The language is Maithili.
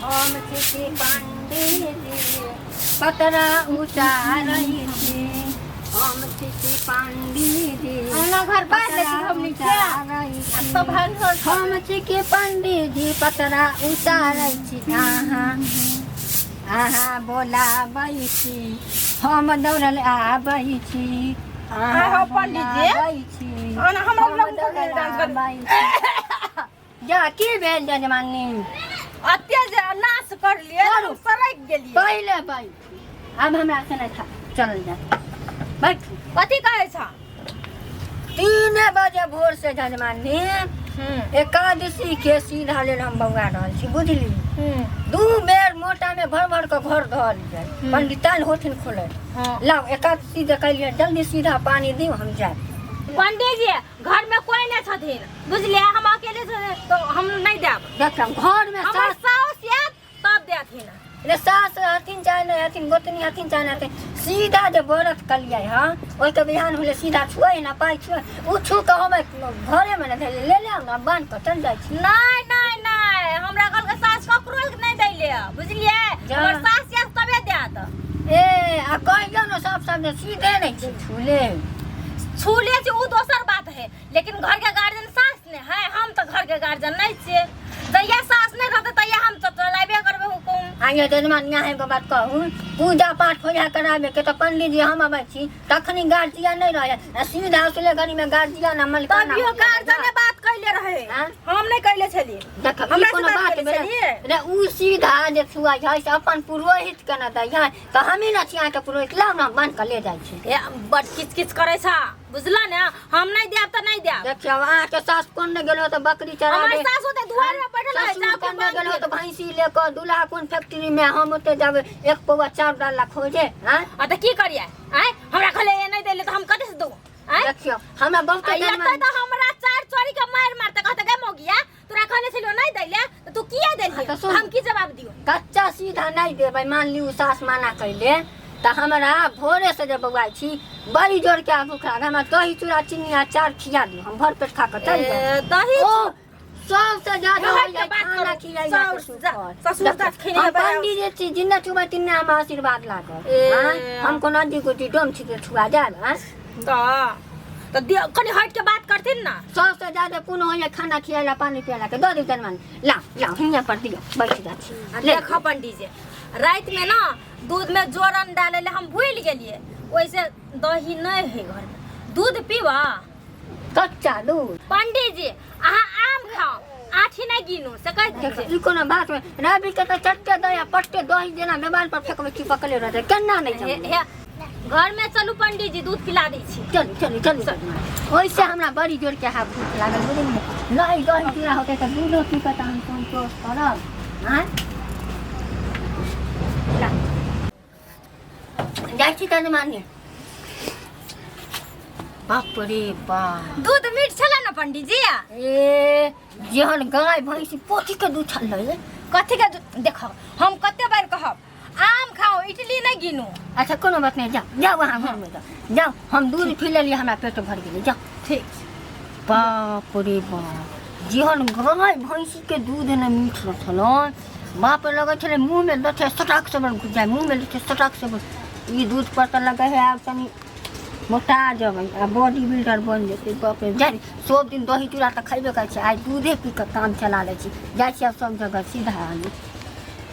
हम छी पंडीजी पतरा उतारै छी, हम छी पंडीजी अंगना घर बाहर ले छी हमनी के। उतारै आ छी। सब हन हम छी के पंडीजी पतरा उतारै छी, अहाँ अहाँ बोलाबै छी, हम दौड़ल आबै छी। आइ हो पंडीजी। बोलाबै छी, ओना हमरा हम लग दौड़ल डांस कर। आबै छी। जा की भेल जजमानी? अते जे नाश कर लिए करू। हम सरक गेलिए। पहिले बैठ, आब हमरा से नहि था चलल जा, बैठ। कथी कहै छ? 3 बजे भोर से जजमानी एकादशी के सीधा लेल हम बौआ रहल छी, बुझली? 2 बेर मोटा में भर भर के घर धऽ जाय, पंडितान होथिन खोले। लाओ, एकादशी जे कैलियै, जल्दी सीधा पानी दियौ, हम जायब। पंडीजी, घर में कोई नहीं छथिन, बुझलिए? हम अकेले छथिन तो हम नहीं देब। देखम घर में हमर सास सास आयत तब देथिन। रे सास हथिन चाहे नहीं हथिन, गोतनी हथिन चाहे नहीं हथिन, सीधा जे व्रत कलियै हँ, ओहिके बिहान होले सीधा छुए ना पाइ छुए, ओ छू के हम घरे में ने धैले ले लेब ना, बान्हि कऽ चल जाइ छी। नहीं नहीं नहीं, हमरा घर के सास ककरो के नहीं दैले, बुझलिए? जा। हमर सास आयत तबे देत। ए आ कहियौ ने सब सब जे सीधे नहीं छी छूले। छूले छै उ दोसर बात है, लेकिन घर के गार्जियन सास ने है, हम तो घर के गार्जियन नहीं छियै। जहिया सास नहीं रहते तहिया हम तो चलाबे करबे हुकुम। आइए जजमान, यहाँ एगो बात कहू, पूजा पाठ हो जा कराबे के तऽ पंडीजी हम अबै छी तखनी गार्जियन नहीं रहे, आ सीधा उसले घड़ी में गार्जियन आ मलिकाना तभियो हो जाए। गार्जियन बात कैले रहे। हाँ? हम नहीं कैले छलिए। देख, ई हमरा से कोनो बात बात कैले भेलै? छलिए? रे उ सीधा जे छुआ है से अपन पुरोहित के न दै है, तऽ हमही न छी अहाँके पुरोहित, लाउ ने, बान्हि कऽ ले जाइ छी। ए बड किच किच करै छ, बुझला ने? हम नहीं देब तऽ नहीं देब। देखियौ, अहाँके सास कोन ने गेलो तऽ बकरी चराबे। हमर सासु तऽ दुआर में बैठल है। ससुर जाके कोन ने गेलो बांध तऽ भैंसी ले कऽ, दूल्हा कोन फैक्ट्री में, हम ओते जाबे एक पौआ चाउर डालला खोजे आँय? आ तऽ की करियै आँय? हमरा कहले ए नहीं देले तऽ हम कतऽ से दू आँय? देखियौ, हमरा बहुते आ एतऽ जन्म तऽ हमरा चार चोरी के मारि मारते, कहते गे मौगिया, तोरा कहने छलियो नहीं दैले तऽ तू किया हाँ, देलही? तऽ सुन। हम की जवाब दियौ? कच्चा सीधा नहीं देबै, मान लियौ सास माना कैले तऽ हमरा भोरे से जे बौआइ छी, बड़ी जोर के भूख लागल, हमरा दही चूड़ा चीनी अचार खिया दियौ, हम भर पेट खा कऽ चलि जायब। ए, दही ओ सबसे ज्यादा हट होइए के बात खाना करू। खियाइ ससुर जात खेने हम हेबै। पंडीजी छी, जिन्ने छुबै तिन्ने हम आशीर्वाद लागल। ए। आँय, हम कोनो अड्डी गुड्डी डोम छी जे छुआ जायब? आँय? तऽ कनि हट के बात करथिन ना। सबसे ज्यादा कोनो होइए खाना खियाला पानी पियाला के दऽ दियौ तनमान, लाउ लाउ, हियाँ पर दियौ, बैठ जा छी। आ ले। देखऽ पंडीजी, राति में ना दूध में जोरन डाले ले हम भूल गेलिए, ओइसे दही नहीं है घर में। दूध पीबा? कच्चा दूध। पंडीजी, अहाँ आम खाओ, आठी नहीं गिनू से कह देखो, दीजिए। ई कोनो बात में रवि के तऽ चट्टे दही आ पट्टे दही जेना देवाल पर फेकबै चिपकले रहतै, केना नहि हे जमलै? हे, घर में चलू पंडीजी, दूध पिला दै छी। चलू चलू चलू। ओहिसे हमरा बड़ी जोर के हाथ भूख लागल, बुझलियै? नहि दही चूड़ा होतै तऽ दूधो पी कऽ तऽ हम संतोष करब। आँय, ला। जाइ छी तनी मानिए। बाप रे बाप! दूध मीठ छलै ना पंडीजी? ए, जेहन गाय भैंसी पोथी के दूध छलै। कथी के दूध? देखो, हम कते बार कहब, आम खाओ, इडली नहीं गिनू। अच्छा, कोनो बात नहीं, जाओ जाओ, वहाँ घर में जाओ जाओ। हम दूध पी लेलियै, हमरा पेट भर गेलै, जाओ। ठीक। बाप रे बाप, जेहन गाय भैंसी के दूध ने मीठ छलै, बाप रे, लगै छलै मुँहमे दै सटाक से घुस जाय, मुँहमे दै सटाक से। ई दूध पर तऽ लगै है आब तनी मोटा जेबै आ बॉडी बिल्डर बनि जेतै। बाप रे, जाइ, सब दिन दही चूड़ा तऽ खयबे करै छी, आइ दूधे पी कऽ काम चला लै छी। जाइ छी आब सब जगह सीधा आलू।